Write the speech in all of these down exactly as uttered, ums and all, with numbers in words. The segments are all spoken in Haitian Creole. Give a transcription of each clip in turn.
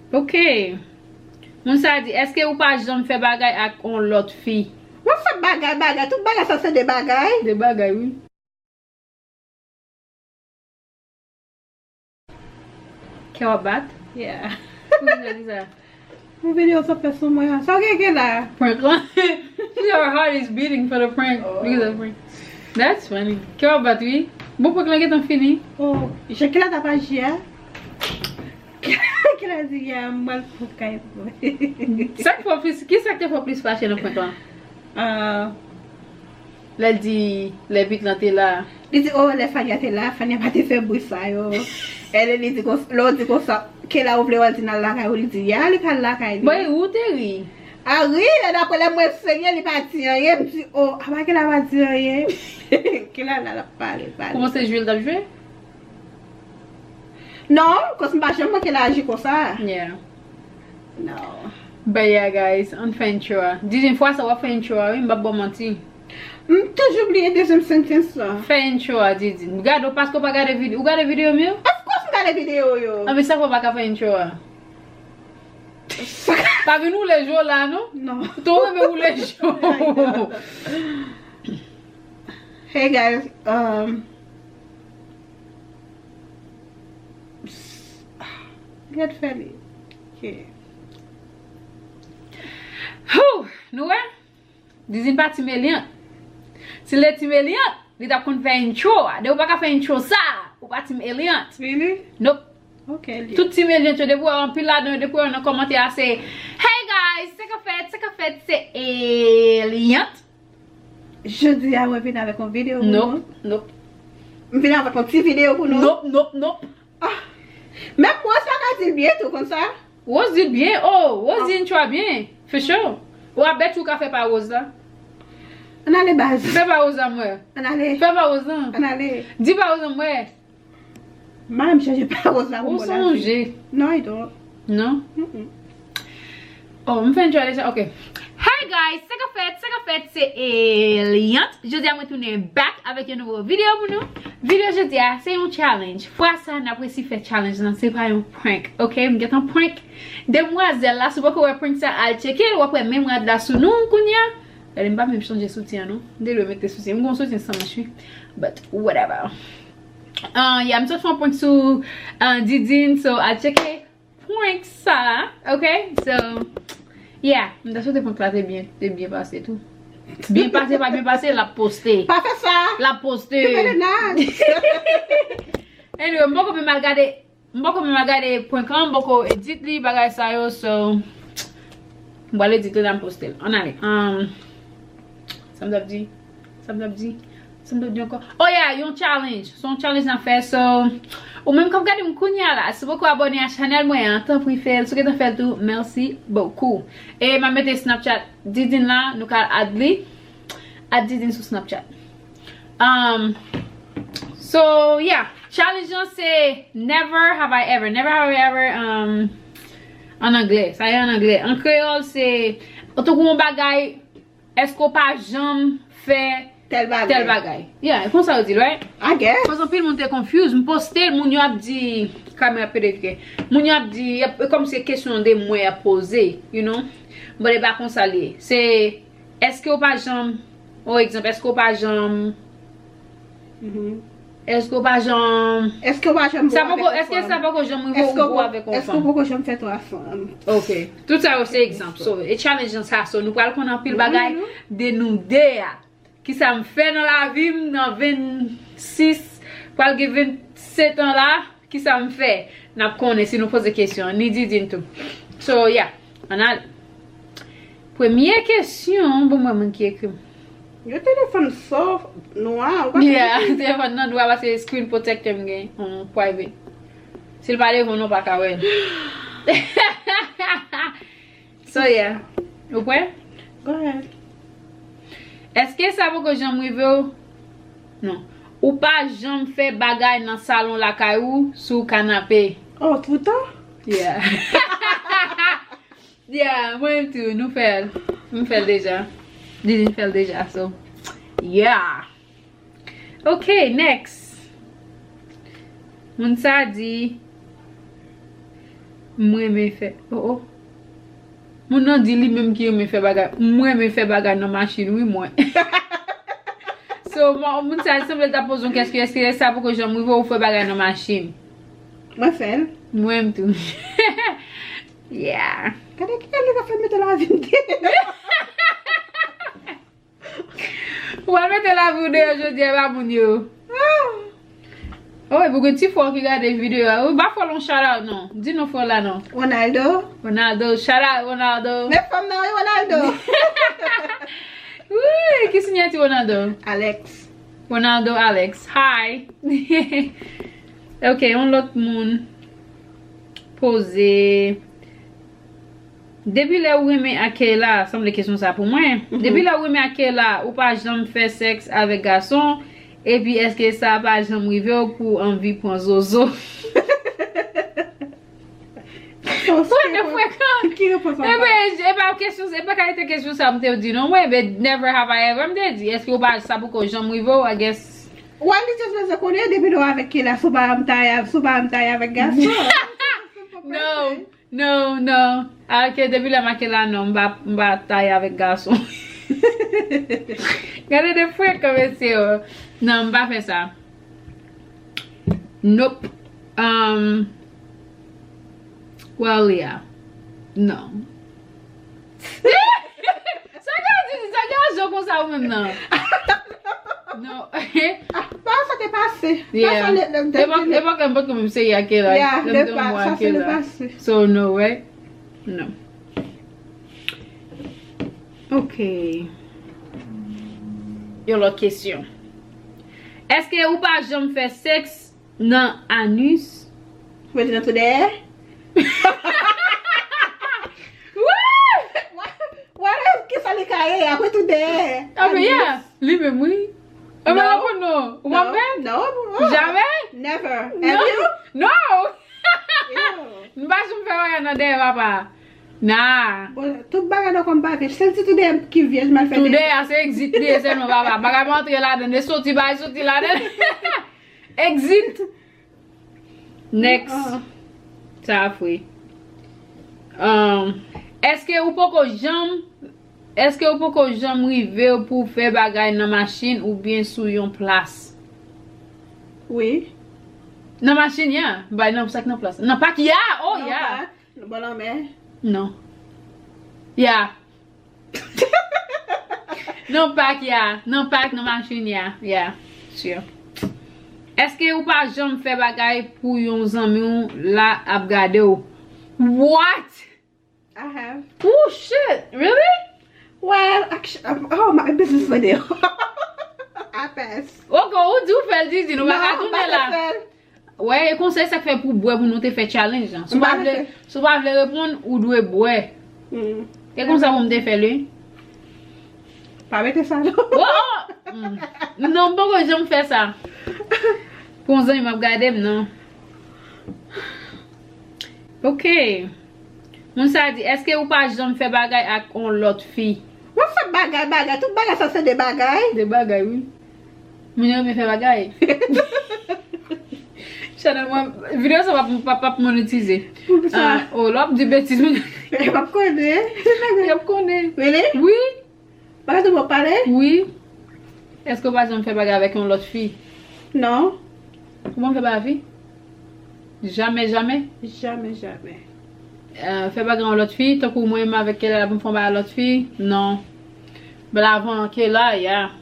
Ok. Moun sa di, èske ou pa janm fè bagay ak yon lòt fi? What's up, bagay, bagay? Tout bagay sa se de bagay. De bagay, wi. Kè w ap bat? Yeah. Poukisa, poukisa? Yon videyo sa fè sou mwen an. Sa w gen, gen la? Prank lan. Your heart is beating for the prank. Oh. Because of prank. That's funny. Kè w ap bat, wi. Bon, prank lan gentan fini. Oh, jan Kila t ap aji a. Kila di, "Yeah, m pral fout kay mwen." Sa k fè w plis, ki sa k te fè w plis fache nan prank lan? Ah. Lè l di, lè Pit lan te la. Li di, "Oh, lè Fania te la, Fania pa te fè bri sa yo." E lè li di konsa, lè w di konsa, Kila ou vle w al di n al lakay ou, li di, "Ya, li pral lakay li." Bon, e ou te ri? A ri, e dapre lè mwen serye, li pa di anyen, m di, "Oh, apa Kila pa di anyen?" Kila la, l ap pale, pale. Kòman se jwe l t ap jwe? Non, kòs m pa janm manke l aji konsa. Yeah. Non. But yeah, guys, ann fè intro a. Didin, fwa sa w ap fè intro a, wi, m p ap ba w manti. M toujou bliye dezyèm sentence la. Fè intro a, Didin. Gade, w paske w pa gade videyo. Ou gade videyo m yo? Of course m gade videyo yo. Anben, sa fè w pa ka fè intro a? Pa vin woule je w la, non? Non. Tou renmen woule je w. Hey guys, um, Gad fè li. Ok. Hoo, nou wè? Didin pa Team Eliante. Si l te Team Eliante, li t ap konn fè intro a. Depi w pa ka fè intro sa, ou pa Team Eliante. Really? Nope. Ok, li. Tout Team Eliante yo, depi w wè anpil ladan yo, depi w wè nan kòmantè a, se, "Hey guys, sa k ap fèt, sa k ap fèt, se Eliante." Jodi a, mwen vin avèk yon videyo pou nou. Nope, nope. M vin avèk yon ti videyo pou nou. Nope, nope, nope. Ah. Menm Rose pa ka di l byen tou, konn sa? Rose di l byen, oh, Rose di intro a byen, for sure. Ou a bèt ou ka fè pa Rose la. Ann ale, baz. Fè pa Rose la, m wè. Ann ale. Fè pa Rose la. Ann ale. Di pa Rose la, m wè. M pa menm chanje pa Rose la pou mwen la. Ou sonje. Non, I don't. Non? Mm-mm. Oh, m fè intro a deja? Ok. Hey guys, sa k ap fèt, sa k ap fèt, se Eliante. Jodi a mwen tounen back avèk yon nouvo videyo pou nou. Videyo jodi a, se yon challenge. Fwa sa, n ap resi fè challenge lan, se pa yon prank. Ok, m gentan prank demwazèl la. Si w poko wè prank sa, al tcheke l, w ap wè menm rad la sou nou kounye a. Gade, m pa menm chanje soutyen an, non. M te dwe mete soutyen. M gon soutyen san manch, wi. But, whatever. Ah, yeah, m sot fè yon prank sou, ah, Didin, so, al tcheke prank sa, ok? So, yeah, m ta swete prank la te byen, te byen pase tou. Byen pase, pa byen pase, l ap poste. Pa fè sa! L ap poste. Anyway, m poko menm al gade, m poko menm al gade prank lan, m poko edit li, bagay sa yo, so, m pral edit li, l ap poste l. Ann ale. Um, sa m t ap di? Sa m t ap di? Sa m t ap di ankò? Oh yeah, yon challenge. Se yon challenge n ap fè, so, ou menm k ap gade m kounye a la, si w poko abòne a chanèl mwen an, tanpri fè l. Si w gentan fè l tou, mèsi bokou. E m ap mete Snapchat Didin la, nou ka add li. Add Didin sou Snapchat. Um, so, yeah. Challenge lan se never have I ever. Never have I ever, um, an anglè. Sa ye an anglè. An kreyòl, se, tankou yon bagay, èske w pa janm fè tèl bagay? Tèl bagay. Yeah, e konsa yo di l, right? I guess. Paske anpil moun te confuse. M poste l, moun yo ap di, kamera ap pede vire. Moun yo ap di, y ap, e kòmsi se kesyon de mwen y ap poze, you know? But e pa konsa l ye. Se, èske w pa janm, yon egzanp, èske w pa janm, èske w pa janm, èske w pa janm sa poko, èske sa poko janm rive ou gwo avèk yon fanm? Èske w poko janm fè twa fanm? Ok. Tout sa yo se egzanp. So, e challenge lan sa, so, nou pral konn anpil bagay de nou de a. Kisa m fè nan lavi m nan vennsis, pral gen vennsetan la, kisa m fè? N ap konnen si nou poze kesyon an, ni Didin tou. So, yeah, ann ale. Premye kesyon, bon, mwen, moun ki ekri m. Yon telefòn so nwa, ou pa ka. Yeah, telefòn nan nwa paske screen protector m gen, on private. Si l pa devan w, non, w pa ka wè l. So, yeah. Ou prè? Go ahead. Èske sa poko janm rive w? Non. Ou pa janm fè bagay nan salon lakay ou sou kanape? Oh, toutan? Yeah. Yeah, mwen menm tou, nou fè l. M fè l deja. Didin fè l deja, so. Yeah. Ok, next. Moun sa di, M renmen fè. Oh, oh. Moun nan di li menm ki renmen fè bagay. M renmen fè bagay nan machin, wi, mwen. So, mwen, moun sa sanble ta poze yon kesyon, èske sa poko janm rive ou fè bagay nan machin? Mwen fè l. Mwen menm tou. Yeah. Gade ki kalite fè mete lavi m deyò. Ou pral mete lavi w deyò jodi a, ba moun yo. Oh, epi gen ti frè ki gade videyo a. Ou ba frè l yon shout out non. Di non frè la non. Ronaldo. Ronaldo, shout out Ronaldo. Men fanm nan wi Ronaldo. Wi, ki siyati Ronaldo? Alex. Ronaldo Alex. Hi. Ok, yon lòt moun poze. Depi lè ou renmen ak Keyla, sanble kesyon sa pou mwen. Mhm. Depi lè ou renmen ak Keyla, ou pa janm fè sèks avèk gason, epi èske sa pa janm rive w pou w anvi pran zozo? Mwen te frekan. Ki repons sa? Ebe, e pa kesyon, e pa kalite kesyon sa m te di non. Mwen, ebe, never have I ever, m te di. Èske ou pa, sa poko janm rive w, I guess. Wè, li just bezwen konnen depi lè w avèk Keyla, sou pa m tay, sou pa m tay avèk gason. No. No, no. Alòske depi lè m ak Keyla non, m pa, m pa tay avèk gason. Gade de frekan mesye yo. Non, m pa fè sa. Nope. Um, well, yeah. Non. Sa gen di, sa gen ajan konsa ou menm nan? Non. Pa sa te pase. Yeah. Pa sa le, le, le, Epa, epa ke m pa t menm seri ak Keyla. Yeah, lè m te anmou ak Keyla. So, no, right? Non. Ok. Yon lòt kesyon. Èske ou pa janm fè sèks nan anis? Mete nan tou dèyè? What? What else? Kisa li ka ye? Apre tou dèyè. Apre, yeah. Li menm, wi. Mwen pa konn non. Ou pa fè? Non. Jamè? Never. Have you? No. M pa janm fè bagay nan dèyè papa. Nah. Bon, tout bagay nan kò m pa vyèj. Sèl ti tou dèyè m ki vyèj m al fè dèyè. Tou dèyè a se exit li ye sèlman papa. Bagay pa antre ladann, e soti bagay soti ladann. Exit. Next. Ah. Sa a fre. Um, èske ou poko janm, èske ou poko janm rive pou w fè bagay nan machin oubyen sou yon plas? Wi. Nan machin, ya. Bay nan sa k nan plas. Nan pak, ya. Oh, ya. Nan pak, nan bò lanmè. Non. Ya. Nan pak, ya. Nan pak, nan machin, ya. Ya. Sure. Èske ou pa janm fè bagay pou yon zanmi w la ap gade w? What? I have. Oh, shit. Really? Well, actually, um, oh, my business video. I pass. Ok, ou di ou fè l, di, di, nou pa ka tounen la. Non, m pa fè l. Wè, e konsa sa k fè pou bwè pou nou te fè challenge lan. Si w pa vle, si w pa vle reponn, ou dwe bwè. Mm. E konsa pou m te fè l, wi. Pa mete sa, non. Oh, oh! Mm. Non, m poko janm fè sa. Pou yon zanmi m ap gade m, non. Ok. Moun sa di, èske ou pa janm fè bagay ak yon lòt fi? What's up, bagay, bagay? Tout bagay sa se de bagay. De bagay, wi. Moun yo renmen fè bagay. Chanèl mwen, videyo sa p ap, p ap, p ap monetize. Poukisa? Ah, oh, lè w ap di betiz, moun yo p ap konnen. Yo p konnen. Really? Wi. Bagay de mwen pale? Wi. Èske w pa janm fè bagay avèk yon lòt fi? Non. Ou pa fè bagay fi? Jamè, jamè? Jamè, jamè. Euh, fè bagay yon lòt fi, tankou mwen menm avèk Keyla pou m fè yon bagay lòt fi? Non. But avan Keyla, yeah.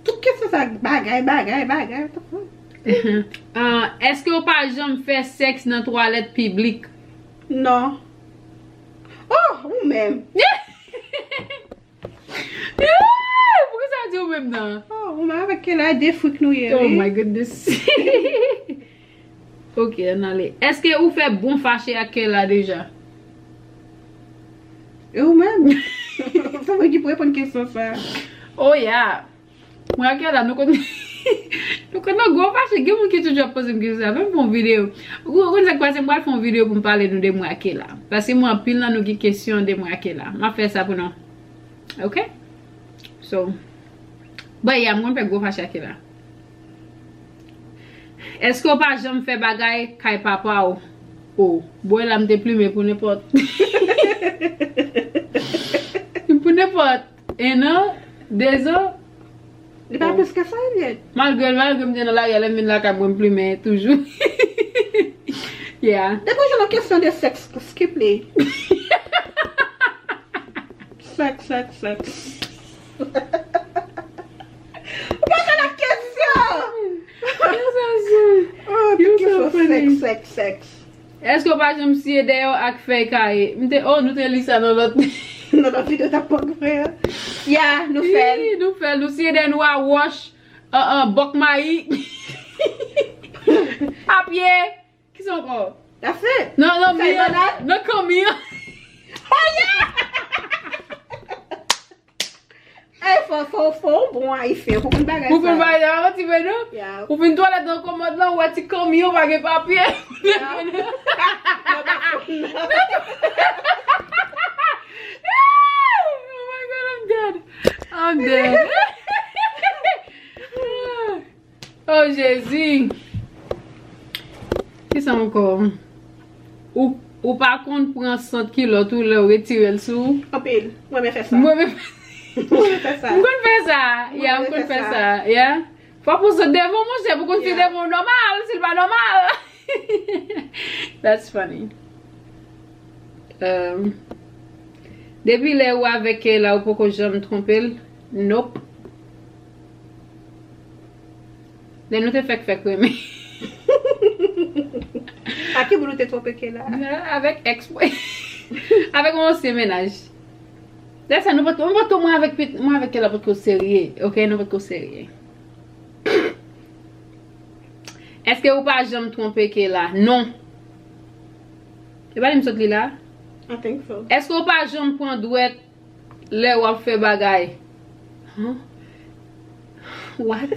Tout kesyon sa, bagay, bagay, bagay. Euh, èske w pa janm fè sèks nan twalèt piblik? Non. Oh, ou menm. Poukisa w di ou menm nan? Oh, ou menm avèk Keyla, de frik nou ye, wi. Oh my goodness. Ok, ann ale. Èske ou fè bon fache ak Keyla deja? E ou menm? Se mwen ki pou reponn kesyon sa. Oh, yeah. Mwen ak Keyla, nou konn, nou konn nan gwo fache. Gen moun ki toujou ap poze m kesyon sa. Menm fè yon videyo. Ou konn sa k pase, m pral fè yon videyo pou m pale nou de mwen ak Keyla. Paske mwen anpil nan nou gen kesyon de mwen ak Keyla. M ap fè sa pou nou. Ok? So, but yeah, m konn fè gwo fache ak Keyla. Èske w pa janm fè bagay kay papa w? O, bwè la m te plimen pou nenpòt. Pou nenpòt. En an, de zan. Li pa plis ke sa, ebyen. Malgre, malgre m te nan lari a, lè m vin lakay mwen, m plimen toujou. Yeah. Depi w jwenn yon kesyon de sèks, skip li. Sèks, sèks, sèks. Ou pa fè lòt kesyon. Oh, tout kesyon sèks, sèks, sèks. Èske w pa janm siye dèyè w ak fèy kaye? M te, oh, nou te li sa nan lòt. Nan lòt videyo t ap pòk vre. Ya, nou fè l. Wi, nou fè l. Nou siye dèyè nou a wòch, an, an, bòk mayi. A pye. Kisa ankò? That's it. Non, non, mi an, nan kanmi an. Oh, yeah! Ey, fò, fò, fò w bon ayisyen, pou konn bagay sa. Pou konn bagay sa, yon ti pe non? Yeah. Ou fin twalèt nan komòd lan, ou wè ti kanmi an, pa gen papye. Yeah. Oh my God, I'm dead. I'm dead. Oh, Jezi. Kisa ankò? Ou, ou pa konn pran sant kilòt ou lè w retire l sou ou? Anpil. Mwen renmen fè sa. Mwen renmen, mwen renmen fè sa. M konn fè sa. Ya, m konn fè sa. Ya. Fò pou sot devan, monchè, pou konn si devan w nòmal, si l pa nòmal. That's funny. Um, depi lè ou avèk Keyla, ou poko janm twonpe l? Nope. Lè nou te fèk fèk renmen. A ki moun ou te twonpe Keyla? Avèk ex mwen. Avèk yon ansyen mennaj. Lè sa nou potko, nou potko, mwen avèk pit-, mwen avèk Keyla potko serye. Ok, nou potko serye. Èske ou pa janm twonpe Keyla? Non. E pa li m sot li la? I think so. Èske ou pa janm pran dwèt lè w ap fè bagay? Huh? What?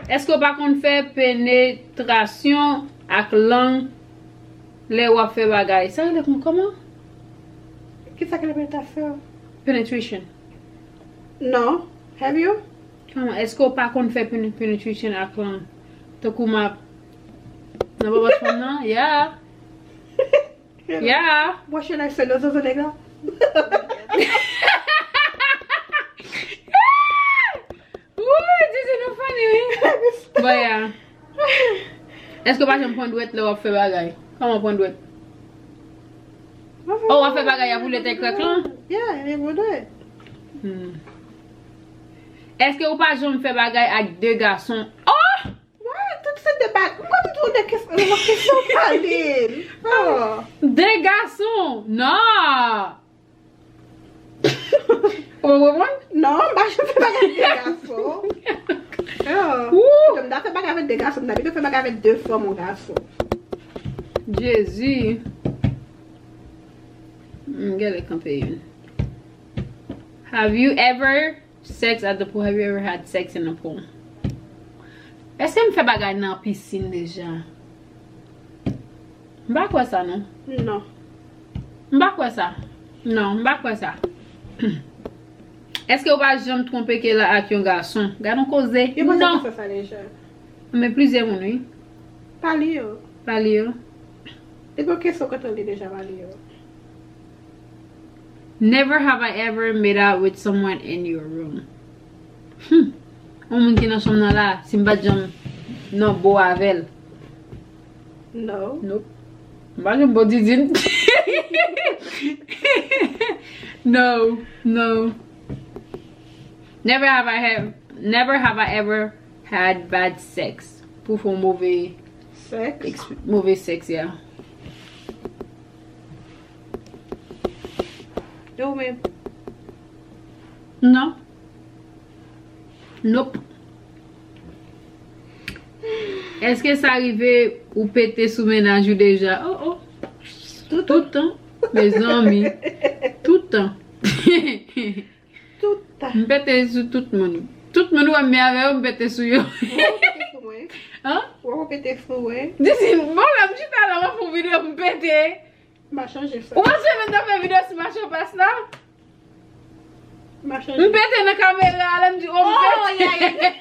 Èske ou pa konn fè penetrasyon ak lang lè w ap fè bagay? Sa rele kon-, kòman? Kisa ki rele penetrasyon? Penetration. Non. Have you? Kòman, èske w pa konn fè pene-, penetration ak lang? Tankou m ap nan bòbòt fanm nan? Yeah. Yeah. Mwen chè nan sèl nan zozo nèg la. Wouy, Didi nou funny, wi. Bon, yeah. Èske w pa janm pran dwèt lè w ap fè bagay? Kòman pran dwèt? Oh, w ap fè bagay ap woule tèt krèk lan? Yeah, e bon dwèt. Hmm. Èske ou pa janm fè bagay ak de gason? Oh! Wè, tout se de bag. Mwen m tou de kesyon, lòt kesyon pale. Oh. De gason? Non! Ou konprann? Non, m pa janm fè bagay avèk de gason. Oh. Wou! M ta fè bagay avèk de gason, m ta pito fè bagay avèk de fanm ou gason. Jezi. M genlè kanpe youn. Have you ever sex at the pool? Have you ever had sex in the pool? Èske m fè bagay nan pisin deja? M pa kwè sa, non. Non. M pa kwè sa. Non, m pa kwè sa. Èske ou pa janm twonpe Keyla ak yon gason? Gad yon koze. Yo panse m fè sa deja. Men plizyè moun, wi. Pa li yo. Pa li yo. Depi yon kesyon kontan li deja pa li yo. Never have I ever made out with someone in your room. Hmm. Yon moun ki nan chanm nan la, si m pa t janm nan bo avè l. No. Nope. M pa janm bo Didine. No, no. Never have I have, never have I ever had bad sex. Pou fè yon move, sèks? Move sèks, yeah. E ou menm? Non. Nope. Èske sa rive ou pete sou mennaj ou deja? Oh, oh. Tout tan. Tout tan. Mezanmi. Tout tan. Tout tan. M pete sou tout moun. Tout moun ou wè m byen avè yo, m pete sou yo. Ou wè ou pete sou mwen? Hein? Ou wè ou pete sou mwen? Didi, bon, lè m chita la, m ap fè yon videyo, m pete. M a chanje sa. Ou pa sonje lè m t ap fè videyo sou machanpas la? M a chanje. M pete nan kamera a, lè m di, oh, m pete. Oh, yeah, yeah.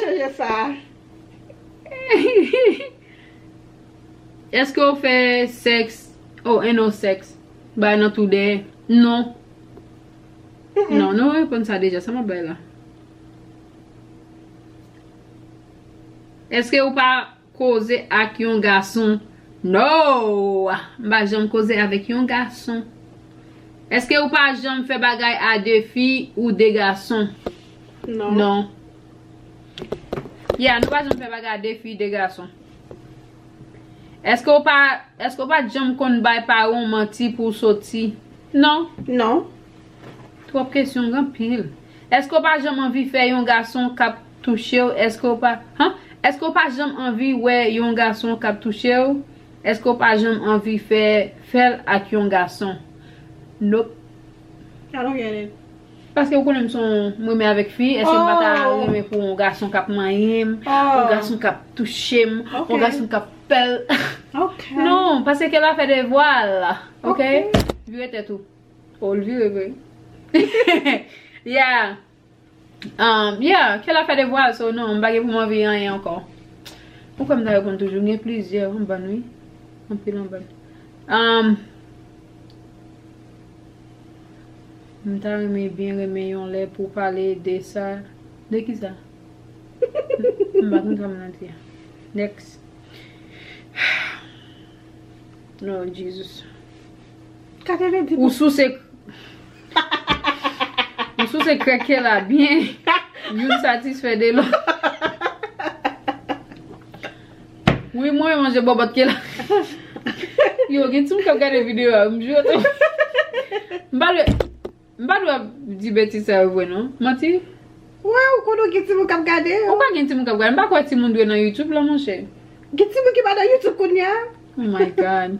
Chanje sa. Èske w fè sèks? Oh, anal sèks. Bay nan tou dèyè. Non. Non, nou reponn sa deja. Sa m ap bay la. Èske ou pa koze ak yon gason? No! M pa janm koze avèk yon gason. Èske ou pa janm fè bagay a de fi ou de gason? Non. Non. Yeah, nou pa janm fè bagay a de fi, de gason. Èske ou pa, èske ou pa janm konn bay paran w manti pou w soti? Non. Non. Twòp kesyon, gen anpil. Èske ou pa janm anvi fè yon gason k ap touche w? Èske ou pa, han? Èske ou pa janm anvi wè yon gason k ap touche w? Èske ou pa janm anvi fè, fè l ak yon gason? Nope. I don't get it. Paske ou konnen m se yon, m renmen avèk fi, èske m pa ta Oh. renmen pou yon gason k ap manyen m, yon Oh. gason k ap touche m, Ok. yon gason k ap pèl? Ok. Non, paske ke l a fè devwa l, ok? Ok. Vire tèt ou. Oh, l vire vre. Yeah. Um, yeah, ke l a fè devwa l, so non, m pa gen pou m anvi anyen ankò. Ou kwè m ta reponn toujou, gen plizyè, m bann wi. Anpil anba. Um, m ta renmen byen renmen yon lè pou pale de sa. De ki sa? M pa konn sa m nan di a. Next. Lord Jesus. Ka te vle di Ou pou souse Ou souse krèk ke la byen. Youn satisfè de lòt. Wi, mwen manje bòbòt ke la. Yo, gen timoun k ap gade videyo a, m jure tou. M pa dwe, m pa dwe ap di betiz sa yo vre non. Manti? Wè, ou konnen gen timoun k ap gade yo. Ou pa gen timoun k ap gade. M pa kwè timoun dwe nan YouTube la, monchè. Gen timoun ki pa nan YouTube kounye a. Oh my God.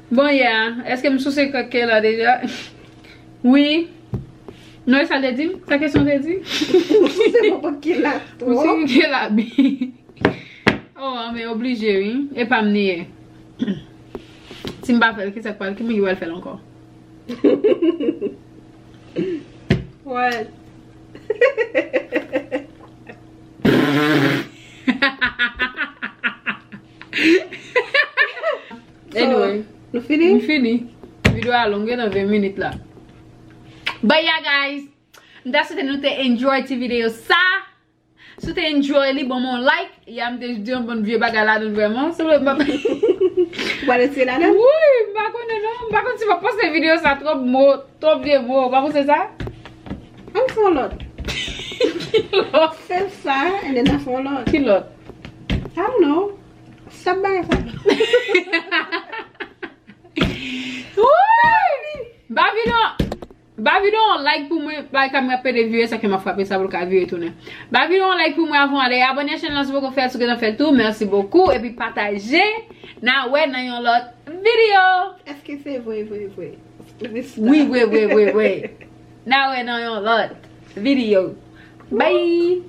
Bon, yeah. Èske m souse krèk ke la deja? Wi. Non, e sa l te di m? Sa kesyon te di? Ou souse bòbòt ke la twòp. Ou souse ke la byen. Oh, men oblije, wi. E pa m li ye. Si m pa fè l, ki sa k pral, ki moun ki pral fè l ankò? What? So, anyway, nou fini? M fini. Videyo a long, gen nan ven minit la. But yeah, guys, m ta swete nou te enjoy ti videyo sa. Si w te enjoy li, ban m yon like. Ya m te di yon bann vye bagay ladan l vrèman. Se vre, m pa Ou pral retire ladan? Wi, m pa konnen non. M pa konn si m ap poste videyo sa, twòp mo, twòp vye mo. Ou pa panse sa? Ann fè yon lòt. Ki lòt? Fè sa, and then ann fè yon lòt. Ki lòt? I don't know. Stop bagay sa. Wi! M pa vin non. Ba videyo an like pou mwen, ba kamera pede vire sa ke m ap frape sa pou l ka vire tounen. Ba videyo an like pou mwen avan ale abòne a channel lan si w poko fè l, si w gentan fè l tou, mèsi bokou, epi pataje. N a wè nan yon lòt videyo. Èske se vre, vre, vre? Wi, vre, vre, vre, vre. N a wè nan yon lòt videyo. Bye!